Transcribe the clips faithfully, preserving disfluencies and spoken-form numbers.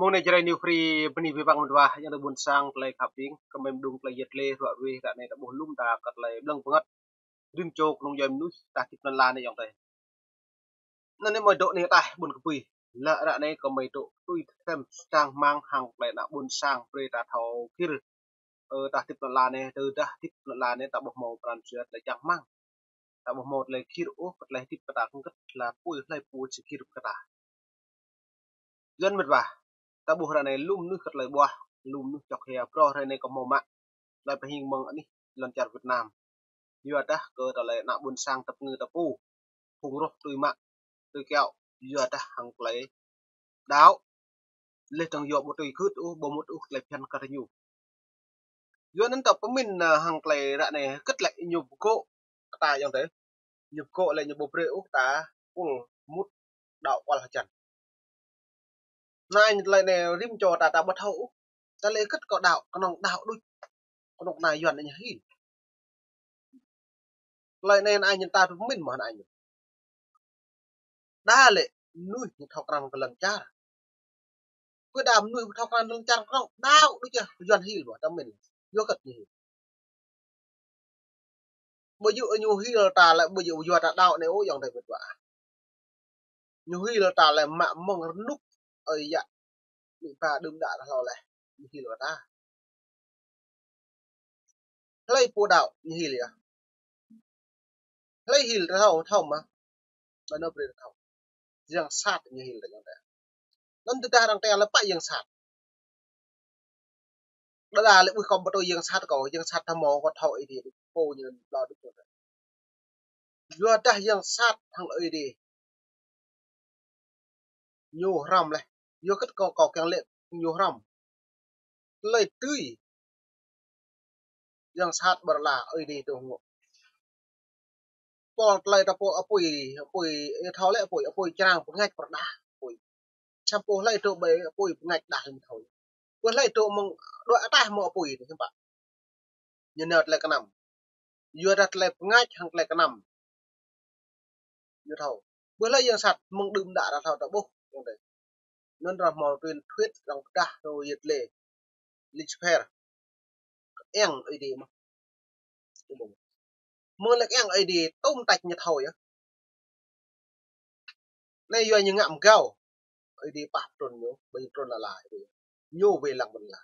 Mông anai Jrai New Free bơni abih bang mơdua, ayŏng adơi ƀuôn sang, tơlơi khăp ƀing, kơ mơ̆ng mơdung tơlơi yet lĕ ruă ruih ră anai ta ƀuh lŏm ta kơ tơlơi blơ̆ng bơngăt. Rĭm čô kơnung djuai mơnuih ta hơdip lŏn la anai ayŏng adơi. Anŭn anai mơi dŏ anai ataih ƀuôn Kơpui. Lĕ ră anai kơ mơi dŏ tui tơkem sang hmang hăng tơlơi ană ƀuôn sang brơi ta thâo gir. Ơ, ta hơdip lŏn la anai, tơdah hơdip lŏn la anai ta ƀu hmâo pran jua tơlơi čang hmang. Ta ƀu hmâo tơlơi gir ôh, kơ tơlơi hơdip kơ ta kơngkĕt la apui hlơi pô či gir kơ ta. Yua anŭn mĕt wa, ta ƀuh ră anai lŏm mơnuih kơ tơlơi ƀuah, lŏm mơnuih čŏk hia, phrâo ră anai kơ hmâo mă tơlơi pơhing mơ̆ng anih lŏn čar Việt Nam. Yua dah kơ tơlơi ană ƀuôn sang tơpơngư tơpô, phung rŏh tui mă, tui kiaŏ, yua dah hăng tơlơi đaŏ, lĕ tơng yua ƀu tui gưt ôh, ƀu mŭt ôh tơlơi phiăn kơ ñu. Yua anŭn ta pơmĭn, ơ, hăng tơlơi ră anai hơgĕt lĕ ñu pơgô̆ kơ ta ayŏng adơi. Ñu pơgô̆ lĕ ñu ƀu brơi ôh ta pul mŭt đaŏ kual hơjăn. Anai ñu tơlơi anai rĭm čô ta ta ƀu thâo ôh. Tơlơi hơgĕt kơ đaŏ, kơnơ̆ng đaŏ đôč. Kơnơ̆ng anai Yuan ñu hil. Tơlơi anai anai ñu ta pơmĭn mơ̆ anai ñu. Đa lĕ mơnuih ñu thâo krăn kơ lŏn čar. Pơ đa mơnuih thâo krăn lŏn čar krŏng đaŏ đôč yơh, Yuan hil ƀuh, ta mĭn. Yua hơgĕt ñu hil. Ƀu djơ̆ ñu hil ta lĕ, ƀu djơ̆ yua ta đaŏ anai ôh ayŏng adơi mĕt wa. Ñu hil ta lĕ mă mơ̆ng rơnŭk ơi yă amĭ ama đưm đă ta hlâo leh. Ñu hil ta. Hlơi pô đaŏ ñu hil yơh. Hlơi hil ta thâo, thâo mơ̆. Ƀơi anŭn brơi ta thâo. Yang sat ñu hil ta ayŏng adơi. Anŭn tơdah arăng tơl lĕ pă yang sat. Đa đa lĕ ƀuh kơ ƀu tui yang sat kơ, yang sat ta hmâo kơ thâo Ơi Adai pô ñu lo đôč. Yua dah yang sat hăng Ơi Adai ñu hrăm leh. Yua hơgĕt kơ kâo kiăng lĕ ñu hrăm. Tơlơi tui yang sat ƀơi lŏn la Ơi Adai tŭ hơngŏ. Pô tơlơi ta pô apui, apui, ơ, thâo lĕ apui, apui črang pơngač pơrơđah apui. Samơ̆ pô hlơi dŏ ƀơi apui pơngač đah lĕ thâo. Pô hlơi dŏ mơ̆ng đuaĭ ataih mơ̆ apui anai samơ̆ pă. Ñu nao tơlơi kơnăm. Yua dah tơlơi pơngač hăng tơlơi kơnăm. Ñu thâo. Ƀơi lĕ yang sat mơ̆ng đưm đă ta thâo ta ƀuh. Anŭn dah hmâo truyền thuyết arăng pơdah rô yet lĕ. Lucifer. Kiăng Ơi Adai mơ̆. Mơ̆ng lĕ kiăng Ơi Adai tŭm tač ñu thâo yơh. Anai yua ñu ngă mơgao. Ơi Adai pah trŭn ñu, ƀơi trŭn lŏn la. Ñu wai lăng ƀơi lŏn la.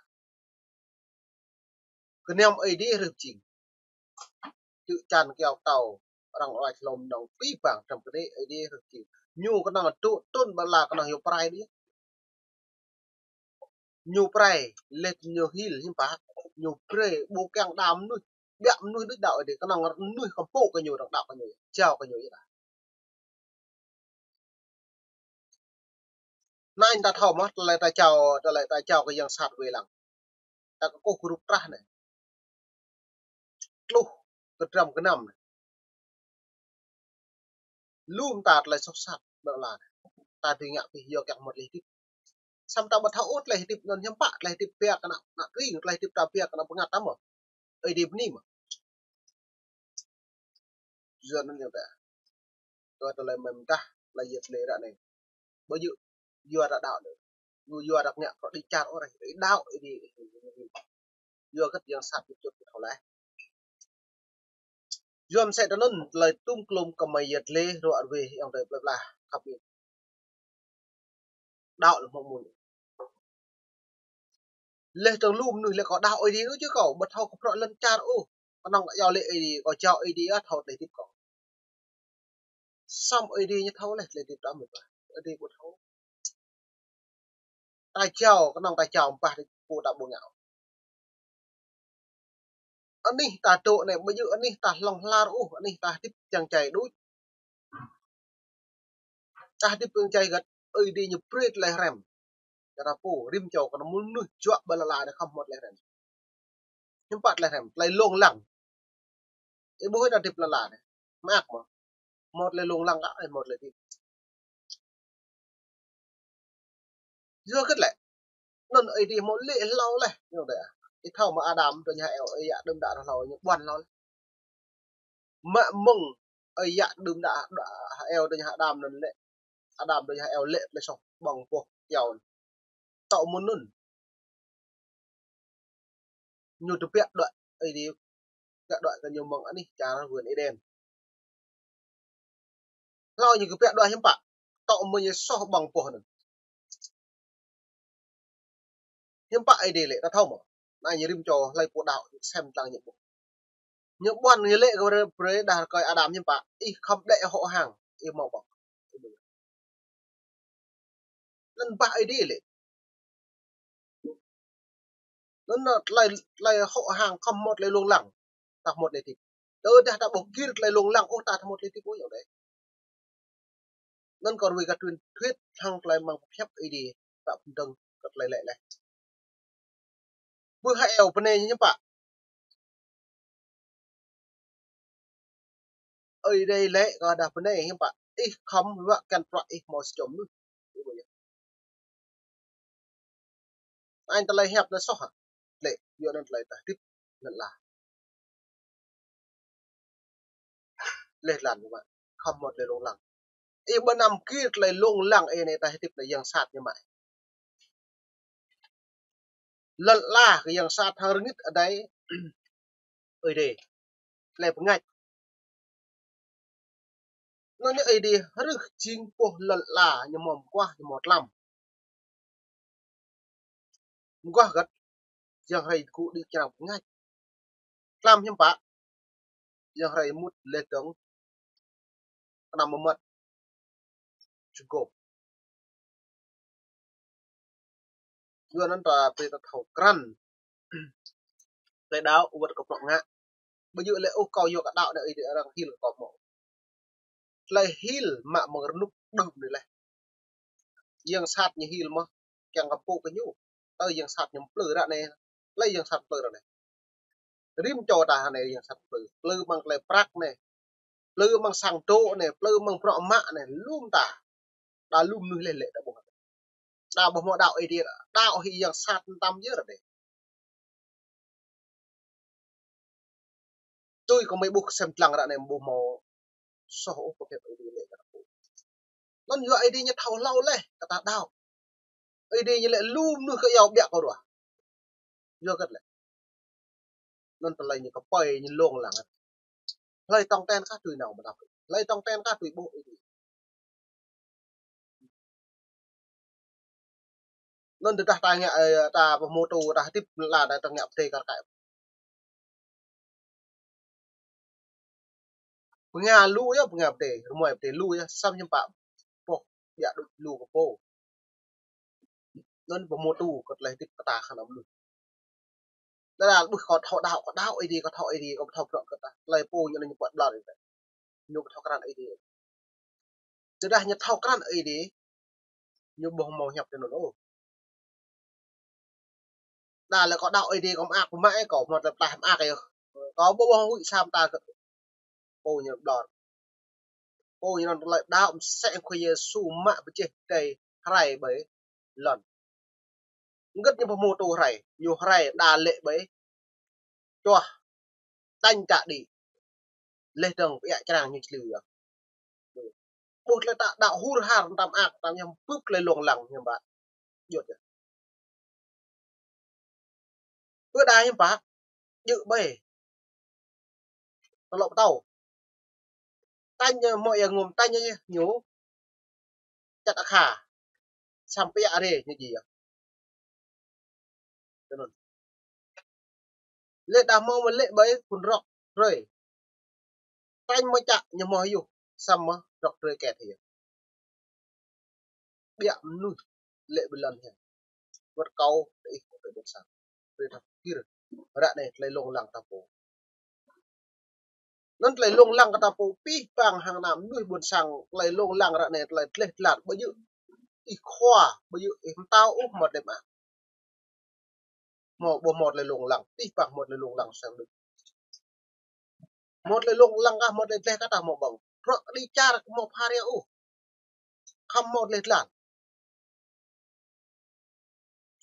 Kơnăm Ơi Adai rơh jing. Čư̆ čan kiaŏ tâo, arăng lač hlŏm nong pĭ bang trăm kơđi Ơi Adai rơh jing. Ñu kơnơ̆ng dŏ trŭn ƀơi lŏn la kơnơ̆ng yua prai đih. Ñu prai, leh ñu hil hiư̆m pă, ñu brơi ƀu kiăng đa mơnuih, biă mơnuih đôč đaŏ Ơi Adai, kơnơ̆ng mơnuih kơmpŭ kơ ñu, arăng đaŏ kơ ñu, jao kơ ñu yơh. Anai ta thâo mơ̆, tơlơi ta jao, tơlơi ta jao kơ yang sat wai lăng. Ta kơkuh kơ rup trah anai. Tluh, kơdrăm kơnăm anai. Lŏm ta tơlơi soh sat ƀơi lŏn la anai. Ta dưi ngă pih yua kiăng mŭt tơlơi hơdip. Samơ̆ ta ƀu thâo ôh tơlơi hơdip anŭn hiư̆m pă, tơlơi hơdip biă kơ ană, ană tring, tơlơi hơdip ta biă kơ ană bơngăt ta mơ̆. Ơi Adai bơni mơ̆. Yua anŭn ayŏng adơi. Yua tơlơi mơ̆ng tah, tơlơi yet lĕ ră anai. Ƀu djơ̆ yua ta đaŏ đôč. Yua, yua ta ngă pơđĭ čar ôh, rai đaŏ Ơi Adai. Yua hơgĕt yang sat ñu čut ñu thâo leh. Yua mơsĕ tui anŭn, tơlơi tŭm klŭm kơ mơi yet lĕ ruă ruih ayŏng adơi plơi pla khăp ƀing. Đaŏ lĕ hmâo mơ̆n. Leh tơ̆ng lu mơnuih lĕ kâo đaŏ Ơi Adai ôh, či kâo ƀu thâo kơ prŏ lŏn čar ôh. Kơnơ̆ng kâo yua lĕ Ơi Adai, kâo jao Ơi Adai ăt thâo tơlơi hơdip kâo. Samơ̆ Ơi Adai ñu thâo leh tơlơi hơdip ta mơ̆n. Ơi Adai ƀu thâo. Ta jao, kơnơ̆ng ta jao ƀah tơlơi pô ta ƀu ngă. Anih ta dŏ anai, ƀu djơ̆ anih ta hlŏng lar ôh, anih ta hơdip čang čai đôč. Ta hơdip čang čai hơgĕt, Ơi Adai ñu brơi tơlơi hrăm. Kơ ta pô, rĭm čô kơ mơnuih juă ƀơi lŏn la anai khŏm hmâo tơlơi hrăm. Hiư̆m pă tơlơi hrăm, tơlơi lông lăng. Ih ƀuh ih ta hơdip lŏn la anai. Mơak mơ̆. Hmâo tơlơi lông lăng kah, ih hmâo tơlơi hơdip. Yua hơgĕt lĕ. Anŭn Ơi Adai hmâo lĕ hlâo leh. Ñu đa. Ih thâo mơ̆ Adam tui ñu Êwa, ơi yă đưm đă ta hlâo ñu ƀuăn hlâo leh. Mă mơ̆ng ơi yă đưm đă, đă Êwa tui ñu Adam anŭn lĕ. Adam tui ñu Êwa lĕ tơlơi soh ƀơ̆ng boh kiaŏ. tŏ mơ̆n anŭn. Ñu tơbiă đuaĭ Ơi Adai, tơbiă đuaĭ kơ ñu mơ̆ng anih čar vườn Êđen. Hlâo ñu kơ tơbiă đuaĭ hiư̆m pă? Tŏ mơ̆n ñu soh ƀơ̆ng boh anŭn. Hiư̆m pă Ơi Adai lĕ, ta thâo mơ̆? Anai ñu rĭm čô hlơi pô đaŏ, sem lăng ñu ƀuh. Ñu ƀuăn ñu lĕ kơ brơi, brơi đah rơkơi Adam hiư̆m pă? Ih khŏm đĕ hŏ hăng, ih hmâo ƀơ̆ng. Anŭn bah Ơi Adai lĕ. Anŭn tơlơi, tơlơi hŏ hăng khŏm hmâo tơlơi lông lăng, ta hmâo tơlơi hơdip. Tơdah ta ƀu gir tơlơi lông lăng ôh, ta hmâo tơlơi hơdip ôh yơh đĕ. Anŭn kâo ruai kơ truyền thuyết hăng tơlơi mơ̆ng pơhiăp Ơi Adai, ta pơdơ̆ng kơ tơlơi lĕ laih. Bơ hơeo bơnai ñu hiư̆m pă? Ơi Adai lĕ kơ đah bơnai hiư̆m pă? Ih khŏm ruă kiăng bruă ih hmâo sa čô mơnuih. Anŭn tơlơi hiăp anŭn soh hă? Lĕ, yua anŭn tơlơi ta hơdip lŏn ala. Laih lăn mơ̆, khŏm hmâo tơlơi lông lăng. Ih ƀu anăm gir tơlơi lông lăng ih anai, ta hơdip anai yang sat ñu mă. Lŏn ala kơ yang sat hăng rơngit adai Ơi Adai. Tơlơi pơngač. Anŭn ñu Ơi Adai hrih jing boh lŏn ala ñu hmâo mơguah, ñu hmâo tlam. Mơguah hơget? Yang hrơi gŭ đĭ črang pơngač. Tlam hiư̆m pă? Yang hrơi mŭt laih dơ̆ng kơnăm mơmŏt čơgôp. Yua anŭn ta brơi ta thâo krăn. Tơlơi đaŏ wơ̆t kơ bruă ngă. Ƀu djơ̆ lĕ ôh kâo yua kơ đaŏ anai Ơi Adai arăng hil kơ kâo mơ̆. Tơlơi hil mă mơ̆ng rơnŭk đưm anai laih. Yang sat ñu hil mơ̆, kiăng kơ pơpŭ kơ ñu. Tơl yang sat ñu plư ră anai. Tơlơi yang sat plư ră anai. Rĭm čô ta anai yang sat plư. Plư mơ̆ng tơlơi prăk anai. Plư mơ̆ng sang dŏ anai, plư mơ̆ng bruă mă anai, lŏm ta. Đa lŏm mơnuih lĕ lĕ đa ƀuh. Đa ƀuh hmâo đaŏ Ơi Adai, đaŏ hĭ yang sat tam yơh ră anai. Tui kơ mơi ƀuh sem lăng ră anai ƀuh hmâo soh ôh kơ pơhiăp Ơi Adai lĕ kơ ta pô. Anŭn yua Ơi Adai ñu thâo hlâo laih kơ ta đaŏ. Ơi Adai ñu lĕ lŏm mơnuih kơ iâu ƀiă kơ ruah. Yua hơget lĕ? Anŭn tơlơi ñu kơpơi ñu lông lăng. Hlơi tong ten kah tui nao mơtam. Hlơi tong ten kah tui ƀuh Ơi Adai. Anŭn tơdah ta ngă, ơ, ta pơhmutu, ta hơdip lăn ala ta ngă pơdai kar kaĭ. Bơnga lu yơh, bơnga pơdai, rơmuai pơdai lu yơh, samơ̆ hiư̆m pă boh ƀiă đôč lu kơ pô. Anŭn pơhmutu kơ tơlơi hơdip kơ ta kơnăm lu. Tơdah ƀuh kâo thâo đaŏ, kâo đaŏ Ơi Adai, kâo thâo Ơi Adai, kâo ƀu thâo bruă kơ ta. Tơlơi pô ñu anŭn ñu pơđar Ơi Adai. Ñu ƀu thâo krăn Ơi Adai. Tơdah ñu thâo krăn Ơi Adai, ñu ƀu hmâo hiăp tui anŭn ôh. Đa lĕ kâo đaŏ Ơi Adai kâo mơak mơak ih, kâo hmâo tơlơi pơklaih mơak yơh. Kâo ƀu ƀuh huĭ sa mơta kơ pô ñu ƀlŏr. Pô ñu anŭn tơlơi đaŏ mơsĕ Khua Yêsu mă pơjeh pơdai rai ƀơi lŏn. Hơget ñu pơhmutu rai, ñu rai đa lĕ ƀơi čuah tañ čă đĭ. Laih dơ̆ng pơiă črang ñu čơlư yơh. Ƀuh tơlơi ta đaŏ hur har tam ak, tam hiam bưp tơlơi lông lăng hiam pă. Djơ̆ yơh. Pơ đa hiam pă, djơ̆ ƀai. Tơlŏ pơtâo. Tañ ñu, mơ̆ ia ngŏm tañ ñu, ñu čăt akha. Samơ̆ pơiă rê ñu djai yơh. Tui anŭn. Lĕ đah mơ̆ mơ̆ lĕ ƀai phun rŏk drơi. Tañ mơ̆ čă ñu mơ̆ hyuh, samơ̆ rŏk drơi kĕt hyuh. Ƀiă mơnuih lĕ ƀơi lŏn hiam. Wơ̆t kâo, ih kâo ƀơi ƀôn sang. Brơi ta pơkĭr. Ră anai tơlơi lông lăng ta pô. Anŭn tơlơi lông lăng kơ ta pô pih pang hăng ană mơnuih ƀôn sang, tơlơi lông lăng ră anai tơlơi dleh dlan ƀu djơ̆ ih khua, ƀu djơ̆ ih pơtao ôh hmâo tơlơi mơak. Hmâo ƀu hmâo tơlơi lông lăng, pih pang hmâo tơlơi lông lăng sang đôč. Hmâo tơlơi lông lăng kah, hmâo tơlơi dleh kah ta hmâo ƀơ̆ng. Bruă kơđi čar hmâo phara ôh. Khŏm hmâo dleh dlan.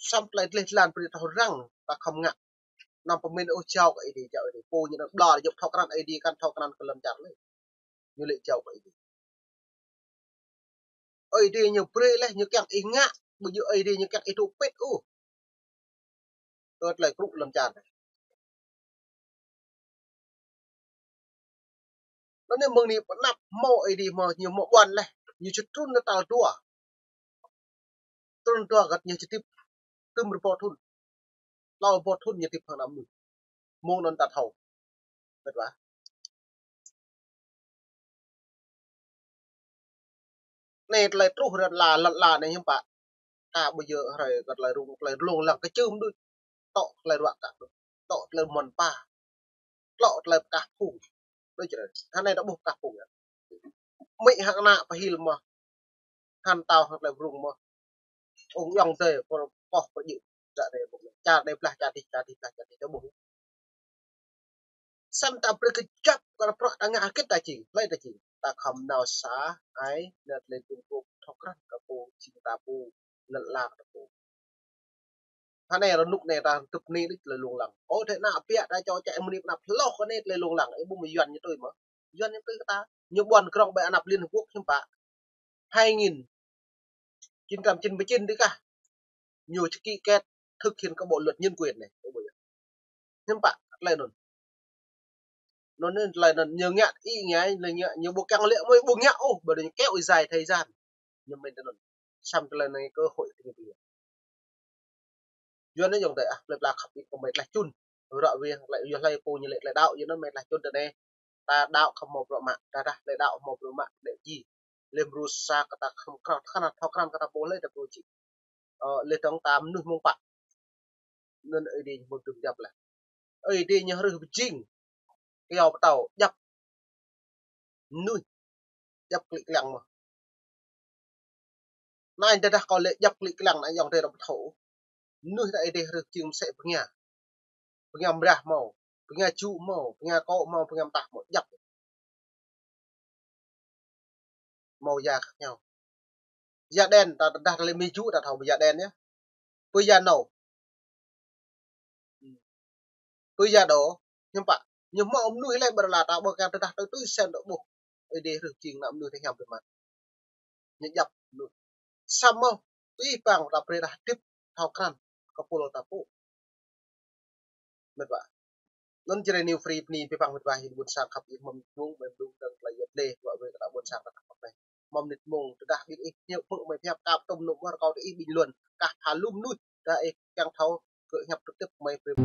Samơ̆ tơlơi dleh dlan brơi ta thâo răng, ta khŏm ngă. Anăm pơmĭn ôh jao kơ Ơi Adai, jao Ơi Adai. Pô ñu anŭn ƀlŏr, ñu ƀu thâo krăn Ơi Adai, kăn thâo krăn kơ lŏn čar lĕ. Ñu lĕ jao kơ Ơi Adai. Ơi Adai ñu brơi laih, ñu kiăng ih ngă. Ƀu djơ̆ Ơi Adai ñu kiăng ih dŏ pĭt ôh. Kơ tơlơi krŭ lŏn čar. Anŭn anai mơ̆ng anai pơanăp hmâo Ơi Adai hmâo ñu hmâo ƀuăn laih. Ñu či trŭn nao tal dua. Trŭn dua găt ñu či hơdip tơm rơbâo thŭn. Klâo rơbâo thŭn ñu hơdip hăng ană mơnuih. Mơ̆ng anŭn ta thâo. Mĕt wa. Anai tơlơi truh lŏn ala, lŏn ala anai hiư̆m pă. Ta ƀu djơ̆ hrơi kơ tơlơi rŭng, tơlơi lông lăng kơčưm đôč. Tŏ tơlơi ruă kă đôč. Tŏ tơlơi mơ̆n pa. Tŏ tơlơi pơkah phung. Đôč ră. Hơnai ta ƀuh pơkah phung yơh. Amĭ hăng ană pơhil mơ̆n. Hăn tao hăng tơlơi rŭng mơ̆n. Ung yŏng tơi, pơr-, pŏh pơjĭ. Čar anai ƀuh. Čar anai blah, čar adih, čar adih blah, čar adih ta ƀuh. Samơ̆ ta brơi kơjăp kơ bruă ta ngă hơget ta jing, hlơi ta jing. Ta khŏm nao sa ai, nao tơlơi tŭm kôk thâo krăn kơ pô jing ta pô, lŏn ala ta pô. Hơnai rơnŭk anai ta tŭp anai đôč tơlơi lông lăng. Ơ, tơdah ană ƀiă ta čô čĕ mơni pơanăp hloh kơ anai tơlơi lông lăng. Ơ, ƀu mơ̆ Yuan ñu tui mơ̆. Yuan ñu tui kơ ta. Ñu ƀuăn krŏng ƀơi anăp Liên Hợp Quốc hiư̆m pă. Hai nghìn chín trăm chín mươi chín đôč kah. Ñu či ký kết thực hiện cái bộ luật nhân quyền anai. Ơ, ƀu djơ̆. Hiư̆m pă tơlơi anŭn. Anŭn anai tơlơi anŭn ñu ngă ih ngă, ñu ngă, ñu ƀu kiăng lĕ mơi ƀu ngă ôh, ƀơi anŭn kéo dài thời gian. Ñu mĭn tui anŭn. Samơ̆ tơlơi anai cơ hội tui ñu. Yua anŭn yŏng tơi ah, plơi pla khăp ih kơ mơi tlaih čun. Ră ruai tơlơi, yua hlơi pô ñu lĕ tơlơi đaŏ, yua anŭn mơi tlaih čun tơ anai. Ta đaŏ khŏm hmâo bruă mă, ta dah tơlơi đaŏ hmâo bruă mă, tơlơi ji. Lĕ mrô sa kơ ta khŏm krăn, khăn thâo krăn kơ ta pô hlơi ta pô či. Ơ, lĕ dŏng ta mơnuih mơ̆ng pă. Anŭn Ơi Adai ñu mơ̆ng dŭm djăp laih. Ơi Adai ñu hrih pơjing. Kyâo pơtâo, djăp. Mơnuih. Djăp klĭ kliăng mơ̆n. Anai tơdah kâo lĕ djăp klĭ kliăng anai yŏng tơi ră pơthâo. Mơnuih ta Ơi Adai hrih pơjing mơsĕ bơnga. Bơnga mrah hmâo, bơnga jŭ hmâo, bơnga kô̆ hmâo, bơnga mơtah hmâo, djăp. Hmâo ya khác nhau. Ya đen, ta, ta, ta lĕ mơ̆ng jŭ ta thâo ƀơi ya đen yơh. Ƀơi ya nâu. Ƀơi ya đô, hiư̆m pă. Ñu hmâo mơnuih lĕ ƀơi lŏn ala ta ƀuh kiăng tơdah tui tui sen ta ƀuh. Ơi Adai hrih pơjing ană mơnuih tơ hiam biă mă. Ñu djăp mơnuih. Samơ̆ tui păng ta brơi dah hơdip thâo krăn kơ pô ta pô. Mĕt wa. Anŭn Jrai New Free bơni abih bang mĕt wa ƀing ƀuôn sang khăp ih mơ̆ng mơ̆ng mơ̆ng mơ̆ng tơlơi yơh lĕ wa wai kơ ta ƀuôn sang ta khăp anai. Mơ̆ng mơnit mơ̆ng tơdah ƀing ih hiăp mơ̆ng mơi hiăp kăp tŭm nŭk mơ̆ rơkâo tơ ih ƀing luăn kah halum mơnuih ta ih kiăng thâo kơ hiăp tơtĕp mơi brơi.